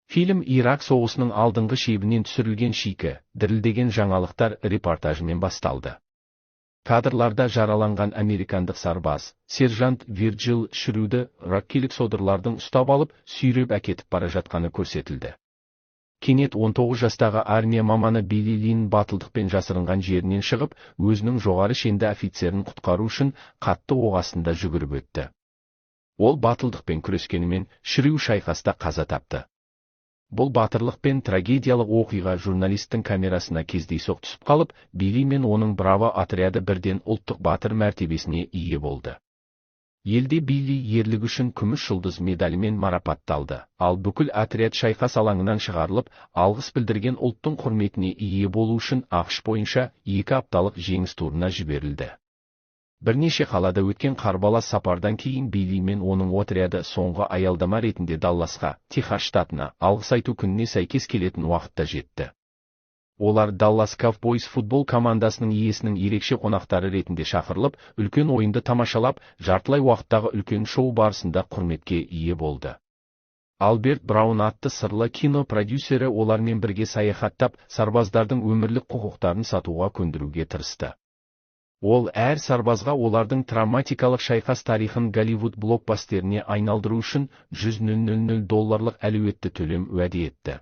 Фильм Ирак соғысының алдыңғы шебінен түсірілген шикі, дірілдеген жаңалықтар репортажымен басталды. Кадрларда жараланған американдық сарбаз, сержант Вирджил Шрюді иракилік содырлардың ұстап алып, сүйреп әкетіп бара жатқаны көрсетілді. Кенет 19 жастағы армия маманы Билли Лин батылдықпен жасырынған жерінен шығып, өзінің жоғары шенді офицерін құтқару үшін қатты оқ астында жүгіріп өтті. Ол батылдықпен күрескенімен, Шрю шайқаста қаза тапты. Бұл батырлық пен трагедиялық оқиға журналисттің камерасына кездейсоқ түсіп қалып, Билли мен оның Браво отряды бірден ұлттық батыр мәртебесіне ие болды. Елде Билли ерлігі үшін Күміс жұлдыз медалімен марапатталды, ал бүкіл отряд шайқас алаңынан шығарылып, алғыс білдірген ұлттың құрметіне ие болу үшін АҚШ бойынша 2 апталық жеңіс турына жіберілді. Бірнеше қалада өткен қарбалас сапардан кейін Билли мен оның отряды соңғы аялдама ретінде Далласқа, Техас штатына, Алғыс айту күніне сәйкес келетін уақытта жетті. Олар Даллас Cowboys футбол командасының иесінің ерекше қонақтары ретінде шақырылып, үлкен ойынды тамашалап, жартылай уақыттағы үлкен шоу барысында құрметке ие болды. Альберт Браун атты сырлы кино продюсері олармен бірге саяхаттап, сарбаздардың өмірлік құқықтарын сатуға көндіруге тырысты. Ол әр сарбазға олардың травматикалық шайқас тарихын Голливуд блокбастеріне айналдыру үшін 100 000 долларлық әлеуетті төлем уәде етті.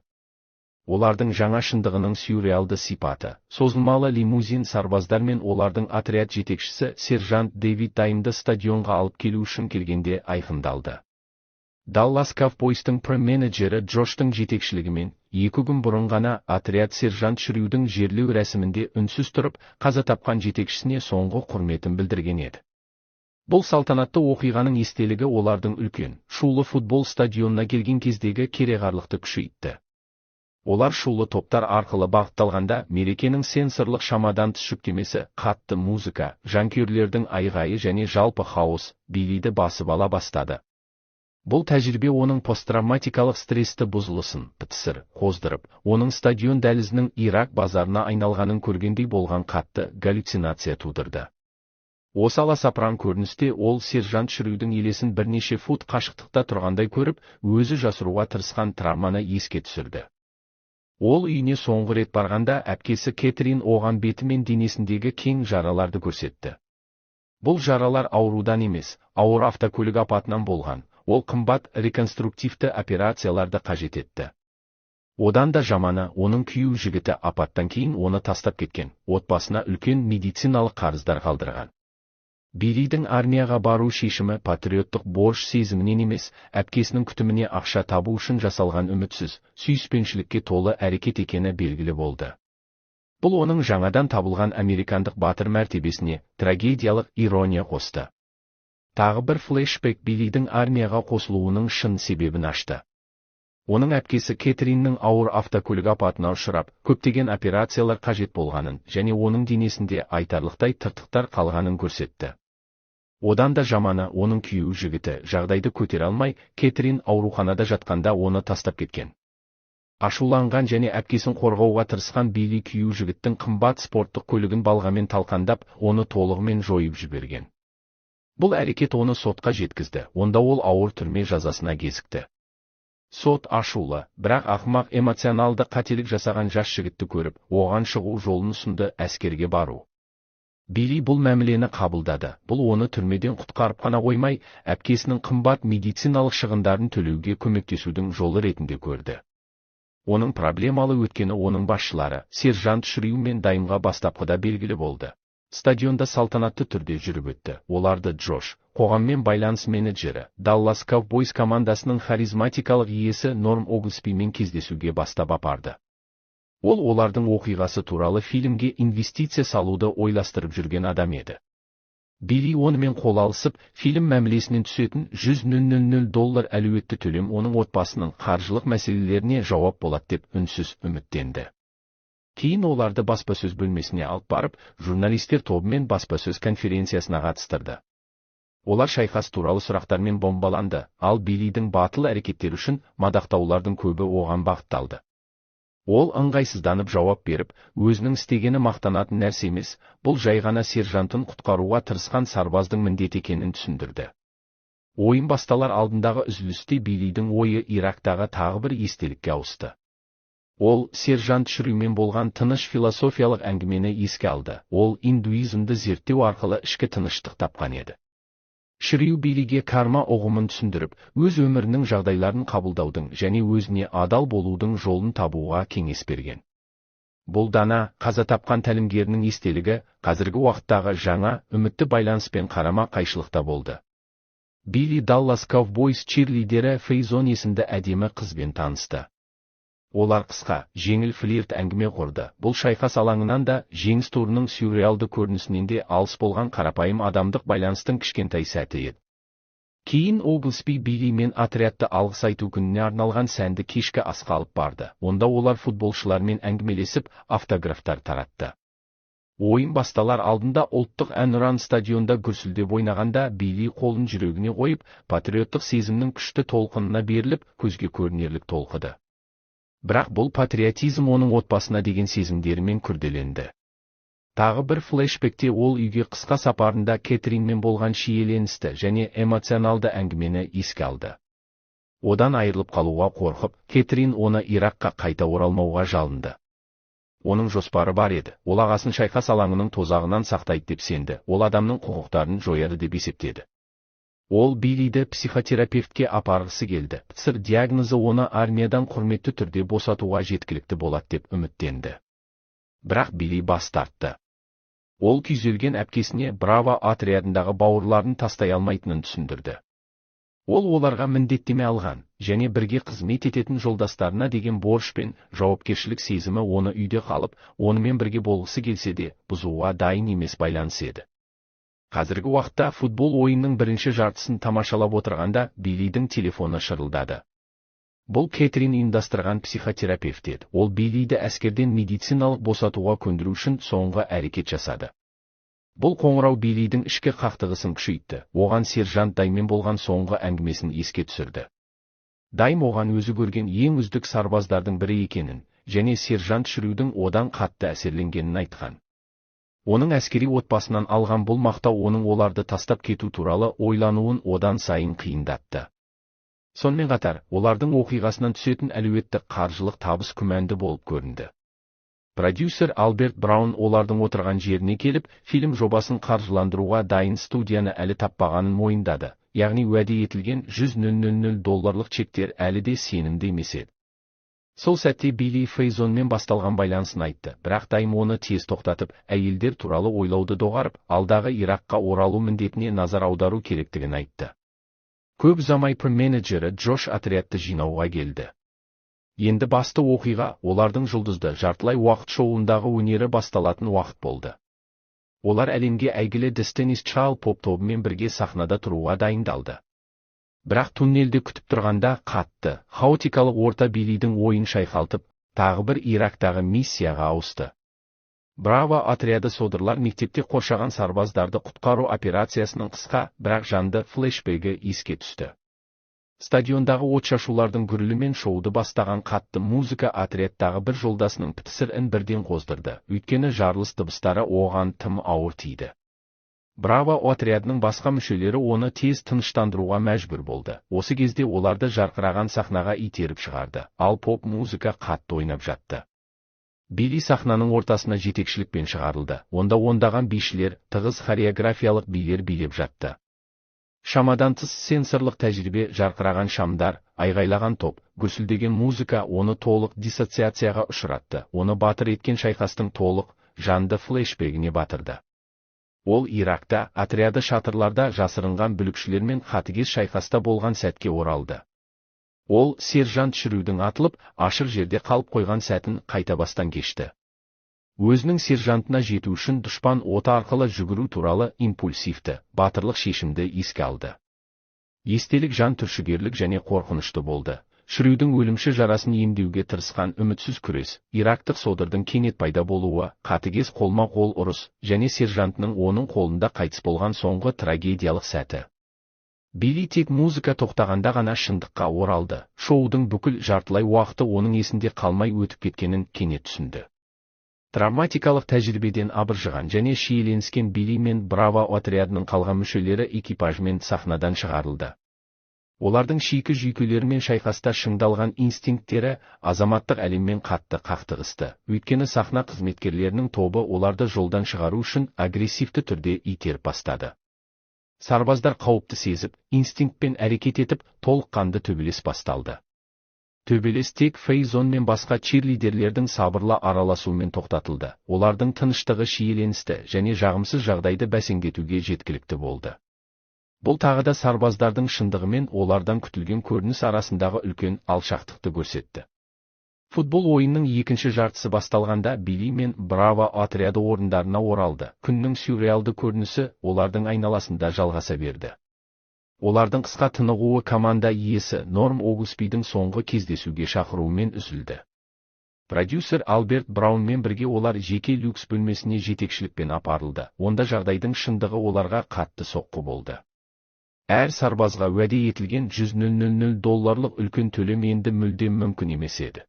Олардың жаңа шындығының сюрреалды сипаты созылмалы лимузин сарбаздар мен олардың отряд жетекшісі сержант Дэвид Даймды стадионға алып келу үшін келгенде айқындалды. Даллас Ковбойстың менеджері Джоштың жетекшілігімен 2 күн бұрын ғана отряд сержант Шрюдің жерлеу рәсімінде үнсіз тұрып, қаза тапқан жетекшісіне соңғы құрметін білдірген еді. Бұл салтанатты оқиғаның естелігі олардың үлкен, шулы футбол стадионына келген кездегі кереғарлықты күшейтті. Олар шулы топтар арқылы бағытталғанда, мерекенің сенсорлық шамадан тыс жүктемесі, қатты музыка, жанкүйерлердің айғайы және жалпы хаос Биллиді басып ала бастады. Бұл тәжірибе оның посттравматикалық стрессті бұзылысын, ПТСР, қоздырып, оның стадион дәлізінің Ирак базарына айналғанын көргендей болған қатты галлюцинация тудырды. Осы аласапыран көріністе ол сержант Шрюдің елесін бірнеше фут қашықтықта тұрғандай көріп, өзі жасыруға тырысқан травманы еске түсірді. Ол үйіне соңғы рет барғанда, әпкесі Кетрин оған беті мен денесіндегі кең жараларды көрсетті. Бұл жаралар аурудан емес, ауыр автокөлік апатынан болған, ол қымбат реконструктивті операцияларды қажет етті. Одан да жаманы, оның күйеу жігіті апаттан кейін оны тастап кеткен, отбасына үлкен медициналық қарыздар қалдырған. Биллидің армияға бару шешімі патриоттық борыш сезімінен емес, әпкесінің күтіміне ақша табу үшін жасалған үмітсіз, сүйіспеншілікке толы әрекет екені белгілі болды. Бұл оның жаңадан табылған американдық батыр мәртебесіне трагедиялық ирония қосты. Тағы бір флешбек Биллидің армияға қосылуының шын себебін ашты. Оның әпкесі Кетриннің ауыр автокөлік апатына ұшырап, көптеген операциялар қажет болғанын және оның денесінде айтарлықтай тыртықтар қалғанын көрсетті. Одан да жаманы, оның күйеу жігіті жағдайды көтере алмай, Кетрин ауруханада жатқанда оны тастап кеткен. Ашуланған және әпкесін қорғауға тырысқан Билли күйеу жігіттің қымбат спорттық көлігін балғамен талқандап, оны толығымен жойып жіберген. Бұл әрекет оны сотқа жеткізді, онда ол ауыр түрме жазасына кезікті. Сот ашулы, бірақ ақымақ эмоционалды қателік жасаған жас жігітті көріп, оған шығу жолын ұсынды: әскерге бару. Билли бұл мәмілені қабылдады. Бұл оны түрмеден құтқарып қана қоймай, әпкесінің қымбат медициналық шығындарын төлеуге көмектесудің жолы ретінде көрді. Оның проблемалы өткені оның басшылары, сержант Шрю мен Даймға бастапқыда белгілі болды. Стадионда салтанатты түрде жүріп өтті. Оларды Джош, қоғаммен байланыс менеджері, Даллас Cowboys командасының харизматикалық иесі Норм Оглспимен кездесуге бастап апарды. Ол олардың оқиғасы туралы фильмге инвестиция салуды ойластырып жүрген адам еді. Билли онымен қол алысып, фильм мәмілесінен түсетін 100 000 доллар әлеуетті төлем оның отбасының қаржылық мәселелеріне жауап болады деп үнсіз үміттенді. Кейін оларды баспасөз бөлмесіне алып барып, журналистер тобымен баспасөз конференциясына қатыстырды. Олар шайқас туралы сұрақтармен бомбаланды, ал Биллидің батыл әрекеттері үшін мадақтаулардың көбі оған бағытталды. Ол ыңғайсызданып жауап беріп, өзінің істегені мақтанатын нәрсе емес, бұл жай ғана сержантын құтқаруға тырысқан сарбаздың міндеті екенін түсіндірді. Ойын басталар алдындағы үзілісте Биллидің ойы Ирактағы тағы бір естелікке ауысты. Ол сержант Шрюмен болған тыныш философиялық әңгімені еске алды. Ол индуизмді зерттеу арқылы ішкі тыныштық тапқан еді. Шрю Биллиге карма ұғымын түсіндіріп, өз өмірінің жағдайларын қабылдаудың және өзіне адал болудың жолын табуға кеңес берген. Бұл дана, қаза тапқан тәлімгерінің естелігі қазіргі уақыттағы жаңа, үмітті байланыспен қарама қайшылықта болды. Билли Даллас Ковбойс чирлидері Фейзон есімді әдемі қызбен танысты. Олар қысқа, жеңіл флирт әңгіме құрды. Бұл шайқас алаңынан да, жеңіс турының сюрреалды көрінісінен де алыс болған қарапайым адамдық байланыстың кішкентай сәті еді. Кейін Оглсби Билли мен отрядты алғыс айту күніне арналған сәнді кешкі асқа алып барды. Онда олар футболшылармен әңгімелесіп, автографтар таратты. Ойын басталар алдында ұлттық әнұран стадионда гүрсілдеп ойнағанда Билли қолын жүрегіне қойып, патриоттық сезімнің күшті толқынына беріліп, көзге көрінерлік толқыды. Бірақ бұл патриотизм оның отбасына деген сезімдерімен күрделенді. Тағы бір флешбекте ол үйге қысқа сапарында Кетринмен болған шиеленісті және эмоционалды әңгімені еске алды. Одан айырылып қалуға қорқып, Кетрин оны Иракқа қайта оралмауға жалынды. Оның жоспары бар еді. Ол ағасын шайқас алаңының тозағынан сақтайды деп сенді. Ол адамның құқықтарын жояды деп есептеді. Ол Биллиді психотерапевтке апарғысы келді. ПТСР диагнозы оны армиядан құрметті түрде босатуға жеткілікті болады деп үміттенді. Бірақ Билли бас тартты. Ол күйзелген әпкесіне Браво отрядындағы бауырларын тастай алмайтынын түсіндірді. Ол оларға міндеттеме алған және бірге қызмет ететін жолдастарына деген борыш пен жауапкершілік сезімі оны үйде қалып, онымен бірге болғысы келсе де, бұзуға дайын емес байланыс еді. Қазіргі уақытта футбол ойынның бірінші жартысын тамашалап отырғанда Биллидің телефоны шырылдады. Бұл Кетрин ұйымдастырған психотерапевт еді. Ол Биллиді әскерден медициналық босатуға көндіру үшін соңғы әрекет жасады. Бұл қоңырау Биллидің ішкі қақтығысын күшейтті. Оған сержант Даймен болған соңғы әңгімесін еске түсірді. Дайм оған өзі көрген ең үздік сарбаздардың бірі екенін және сержант Шрюдің одан қатты әсерленгенін айтқан. Оның әскери отбасынан алған бұл мақтау оның оларды тастап кету туралы ойлануын одан сайын қиындатты. Сонымен қатар, олардың оқиғасынан түсетін әлеуетті қаржылық табыс күмәнді болып көрінді. Продюсер Альберт Браун олардың отырған жеріне келіп, фильм жобасын қаржыландыруға дайын студияны әлі таппағанын мойындады, яғни уәде етілген 100 000 долларлық чектер әлі де сенімді емес еді. Сол сәтте Билли Фейзонмен басталған байланысын айтты, бірақ Дайм оны тез тоқтатып, әйелдер туралы ойлауды доғарып, алдағы Иракқа оралу міндетіне назар аудару керектігін айтты. Көп ұзамай менеджері Джош отрядты жинауға келді. Енді басты оқиға олардың жұлдызды жартылай уақыт шоуындағы өнері басталатын уақыт болды. Олар әлемге әйгілі Destiny's Child поп тобымен бірге сахнада тұруға дайындалды. Бірақ туннельде күтіп тұрғанда қатты, хаотикалық орта Биллидің ойын шайқалтып, тағы бір Ирактағы миссияға ауысты. Браво отряды содырлар мектепте қоршаған сарбаздарды құтқару операциясының қысқа, бірақ жанды флешбегі еске түсті. Стадиондағы отшашулардың гүрілімен шоуды бастаған қатты музыка отрядтағы бір жолдасының ПТСР-ін бірден қоздырды, өйткені жарылыс дыбыстары оған тым ауыр тиді. Браво отрядының басқа мүшелері оны тез тыныштандыруға мәжбүр болды. Осы кезде оларды жарқыраған сахнаға итеріп шығарды, ал поп музыка қатты ойнап жатты. Билли сахнаның ортасына жетекшілікпен шығарылды. Онда ондаған бишілер тығыз хореографиялық билер билеп жатты. Шамадан тыс сенсорлық тәжірибе: жарқыраған шамдар, айғайлаған топ, гүрсілдеген музыка оны толық диссоциацияға ұшыратты, оны батыр еткен шайқастың толық, жанды флешбегіне батырды. Ол Иракта отряды шатырларда жасырынған бүлікшілермен қатыгез шайқаста болған сәтке оралды. Ол сержант Шрюдің атылып, ашық жерде қалып қойған сәтін қайта бастан кешті. Өзінің сержантына жету үшін дұшпан оты арқылы жүгіру туралы импульсивті, батырлық шешімді еске алды. Естелік жан түршігерлік және қорқынышты болды. Шрюдің өлімші жарасын емдеуге тырысқан үмітсіз күрес, ирактық содырдың кенет пайда болуы, қатыгез қолма-қол ұрыс және сержантының оның қолында қайтыс болған соңғы трагедиялық сәті. Билли тек музыка тоқтағанда ғана шындыққа оралды. Шоудың бүкіл жартылай уақыты оның есінде қалмай өтіп кеткенін кенет түсінді. Травматикалық тәжірибеден абыржыған және шиеленіскен Билли мен Браво отрядының қалған мүшелері экипажмен сахнадан шығарылды. Олардың шикі жүйкелері мен шайқаста шыңдалған инстинкттері азаматтық әлеммен қатты қақтығысты, өйткені сахна қызметкерлерінің тобы оларды жолдан шығару үшін агрессивті түрде итеріп бастады. Сарбаздар қауіпті сезіп, инстинктпен әрекет етіп, толыққанды төбелес басталды. Төбелес тек Фейзон мен басқа чирлидерлердің сабырлы араласуымен тоқтатылды. Олардың тыныштығы шиеленісті және жағымсыз жағдайды бәсеңдетуге жеткілікті болды. Бұл тағы да сарбаздардың шындығымен олардан күтілген көрініс арасындағы үлкен алшақтықты көрсетті. Футбол ойынның екінші жартысы басталғанда, Билли мен Браво отряды орындарына оралды. Күннің сюрреалды көрінісі олардың айналасында жалғаса берді. Олардың қысқа тынығуы команда иесі Норм Оглсбидің соңғы кездесуге шақыруымен үзілді. Продюсер Альберт Браунмен бірге олар жеке люкс бөлмесіне жетекшілікпен апарылды. Онда жағдайдың шындығы оларға қатты соққы болды. Әр сарбазға уәде етілген 100 000 долларлық үлкен төлем енді мүлдем мүмкін емес еді.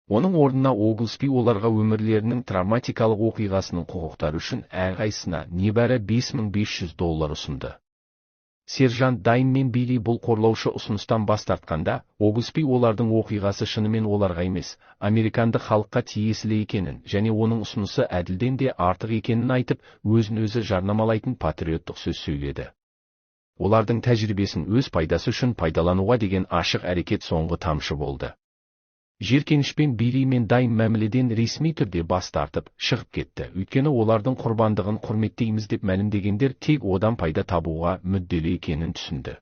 Оның орнына Оглсби оларға өмірлерінің травматикалық оқиғасының құқықтары үшін әрқайсысына небәрі 5500 доллар ұсынды. Сержант Дайм мен Билли бұл қорлаушы ұсыныстан бас тартқанда, Оглсби олардың оқиғасы шынымен оларға емес, американдық халыққа тиесілі екенін және оның ұсынысы әділден де артық екенін айтып, өзін өзі жарнамалайтын патриоттық сөз сөйледі. Олардың тәжірибесін өз пайдасы үшін пайдалануға деген ашық әрекет соңғы тамшы болды. Жеркенішпен Билли мен Дайм мәміледен ресми түрде бас тартып, шығып кетті, өйткені олардың құрбандығын құрметтейміз деп мәлімдегендер тек одан пайда табуға мүдделі екенін түсінді.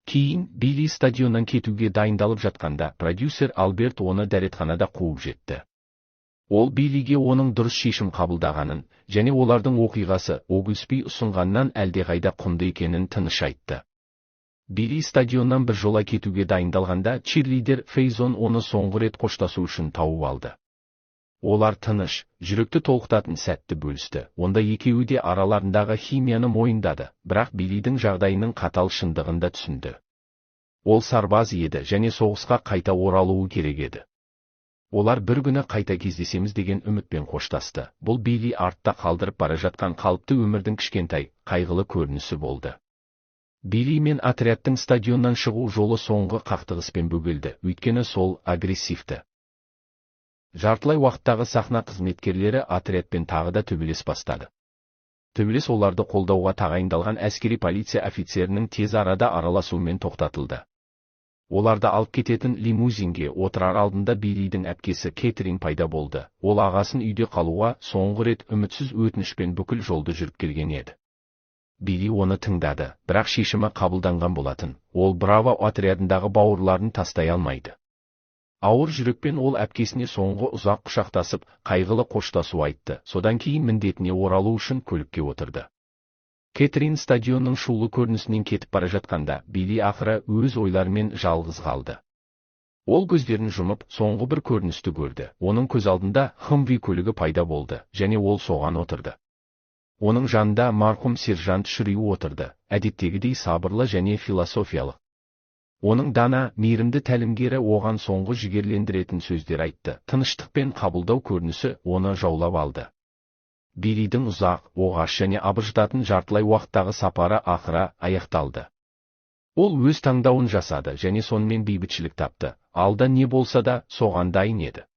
Кейін Билли стадионнан кетуге дайындалып жатқанда, продюсер Альберт оны дәретханада қуып жетті. Ол Биллиге оның дұрыс шешім қабылдағанын және олардың оқиғасы Оглсби ұсынғаннан әлдеқайда құнды екенін тыныш айтты. Билли стадионнан бір жола кетуге дайындалғанда, чирлидер Фейзон оны соңғы рет қоштасу үшін тауып алды. Олар тыныш, жүректі толқытатын сәтті бөлісті. Онда екеуі де араларындағы химияны мойындады, бірақ Биллидің жағдайының қатал шындығын да түсінді. Ол сарбаз еді және соғысқа қайта оралуы керек еді. Олар бір күні қайта кездесеміз деген үмітпен қоштасты. Бұл Билли артта қалдырып бара жатқан қалыпты өмірдің кішкентай, қайғылы көрінісі болды. Билли мен отрядтың стадионнан шығу жолы соңғы қақтығыспен бөгелді, өйткені сол агрессивті жартылай уақыттағы сахна қызметкерлері отрядпен тағы да төбелес бастады. Төбелес оларды қолдауға тағайындалған әскери полиция офицерінің тез арада араласуымен тоқтатылды. Оларды алып кететін лимузинге отырар алдында Биллидің әпкесі Кетрин пайда болды. Ол ағасын үйде қалуға соңғы рет үмітсіз өтінішпен бүкіл жолды жүріп келген еді. Билли оны тыңдады, бірақ шешімі қабылданған болатын. Ол Браво отрядындағы бауырларын тастай алмайды. Ауыр жүрекпен ол әпкесіне соңғы ұзақ құшақтасып, қайғылы қоштасу айтты. Содан кейін міндетіне оралу үшін көлікке отырды. Кетрин стадионның шулы көрінісінен кетіп бара жатқанда, Билли ақыры өз ойларымен жалғыз қалды. Ол көздерін жұмып, соңғы бір көріністі көрді. Оның көз алдында Хмви көлігі пайда болды және ол соған отырды. Оның жанында марқұм сержант Шрю отырды, әдеттегідей сабырлы және философиялық. Оның дана, мейірімді тәлімгері оған соңғы жігерлендіретін сөздер айтты. Тыныштықпен қабылдау көрінісі оны жаулап алды. Биллидің ұзақ, оғаш және абыржытатын жартылай уақыттағы сапары ақыры аяқталды. Ол өз таңдауын жасады және сонымен бейбітшілік тапты. Алда не болса да, соған дайын еді.